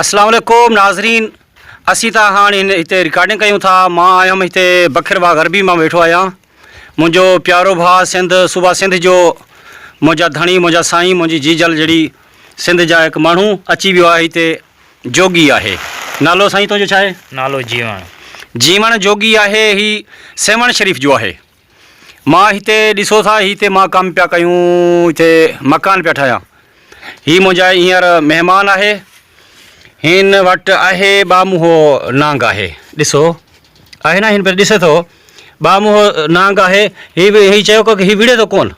اسلام عليڪم ناظرين اسين ته هاڻ هن هتي رڪارڊنگ ڪيون ٿا مان آيم هتي بکر واهه غربي مان ويٺو آهيان منهنجو پيارو ڀاء سنڌ صوبا سنڌ جو منهنجا ڌڻي منهنجا سائين منهنجي جيجل جهڙي سنڌ جا هڪ ماڻهو اچي ويو آهي هتي جوڳي آهي نالو سائين تنهنجو ڇا آهي؟ نالو جيوڻ. جيوڻ جوڳي آهي هي سيوهڻ شريف جو آهي مان هتي ڏسو ٿا هتي مان ڪم پيا ڪيون هتي مڪان پيا ٺاهيان هي منهنجا هينئر مهمان آهي هن وٽ آهي ٻامهو نانگ آهي ڏسو آهي نه هن پر ڏسي ٿو ٻامهو نانگ آهي هي به هي چيو ڪو هي وڙهي ٿو ڪون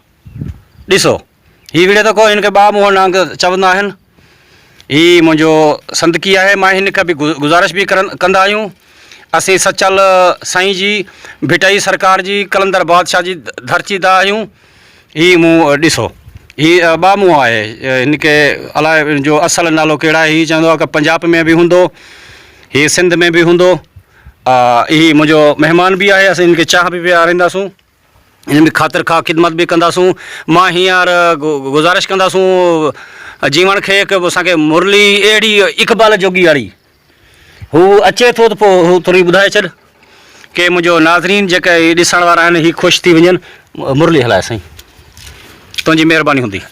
ڏسو هي وڙهي ٿو ڪو هن کي ٻامهو نانگ چوندا آهن هي منهنجو سندڪي آهي مان هن کي به گذارش به ڪندا آهيون اسين سچل سائين جي ڀٽائي سرڪار جي قلندر بادشاهه جي ڌرتي تان آهيون هي مون ڏسو هي ٻامهون آهي هن کي الائي ان جو اصل نالو ڪهڙا آهي هي چوندو آهي ته پنجاب ۾ به هوندو هي سنڌ ۾ به هوندو هي منهنجو مهمان به آهي اسين هن کي چانهه به پيارينداسون ان به خاطر خواه خدمت به ڪنداسون مان هينئر گذارش ڪنداسون جيوڻ کي ڪه اسان کي مرلي اهڙي اقبال جوڳي واري هو اچي ٿو ته پوء هو ٿوري ٻڌائي ڇڏ ڪي منهنجو ناظرين جيڪي هي ڏسڻ وارا آهن هي خوش ٿي وڃن مرلي هلائي سائين تنهنجي مهرباني هوندي.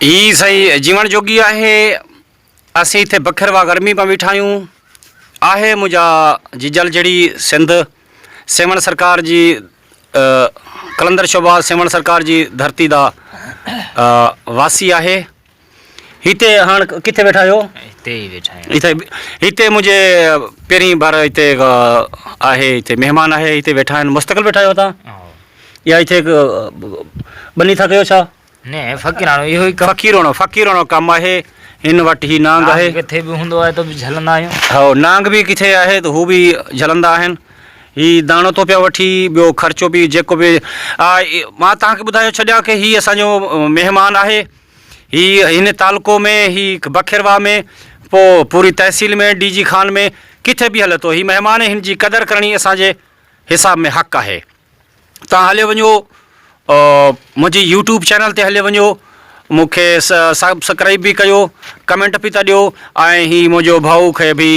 هي سائين جيوڻ جوڳي آهي اسين هتي بکر وا گرمي پا ويٺا آهيون آهي منهنجا جيجل جهڙي سنڌ سيوهڻ سرڪار جي قلندر شهباز سيوهڻ سرڪار جي ڌرتي دا واسي آهي هتي هاڻ ڪٿي ويٺا آهيو؟ هتي ئي ويٺا آهيون. هتي هتي منهنجي پهرين ڀر هتي آهي هتي مهمان آهي هتي ويٺا آهن مستقل ويٺا آهيو تان يا هتي ٻني ٿا ڪيو ڇا؟ نه فقيراڻو اهو ئي ڪم فقيراڻو فقيراڻو ڪم آهي هن وٽ هي نانگ آهي ڪٿي به هوندو آهي ته به جهلندا آهيون. هو نانگ به ڪٿي آهي ته هو به جهلندا آهن هي داڻو ٿو پيا وٺي ٻيو خرچو به جيڪو به مان توهان کي ٻڌايو ڇڏيان ڪي هي اسان جو مهمان آهي هي هن تعلقو ۾ هي بکرواهه ۾ پوء پوري تحصيل ۾ ڊي جي خان ۾ ڪٿي به هلي ٿو هي مهمان هن جي قدر ڪرڻي اسان جي حساب ۾ حق آهي تان هليو وڃو منهنجي يوٽيوب چينل تي هليو وڃو مون کي سبسڪرائب به ڪيو ڪمينٽ به ٿا ڏيو ۽ هي منهنجو ڀائو کي به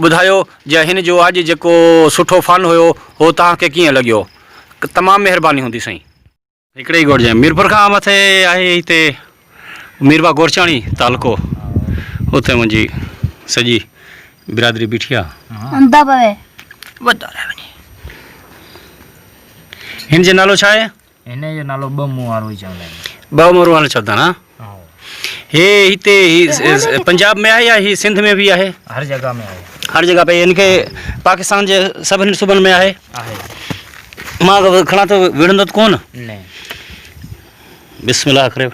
ٻڌايو جي هن جو اڄ جيڪو سٺو فن هيو هو توهان کي ڪيئن لڳيو تمام مهرباني هوندي سائين. هڪڙي ئي ڳوٺ جا ميرپور کان مٿي آهي هتي ميرواهه گورچاڻي تعلقو اتي منهنجي سڄي برادري بيٺي آ. هن جو نالو ڇا آهي؟ هن جو نالو ٻه منهن وارو ئي چوندا آهن. ٻه منهن وارو چوندا آهن ها. هي هتي هي پنجاب ۾ آهي يا هي سنڌ ۾ به آهي؟ هر جڳهه ۾ آهي. هر جڳهه پي هن کي پاڪستان جي سڀني صوبن ۾ آهي. آهي. مان کڻان ٿو وڙهندو ته ڪونه. نه. بسم الله ڪري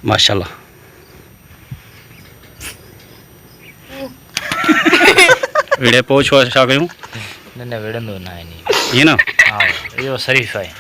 ماشاءالله. وڙهي پوء ڇو ڇا ڪيون؟ نه نه وڙهندو نه آهي. ائين نه؟ ها اهو شريف آهي.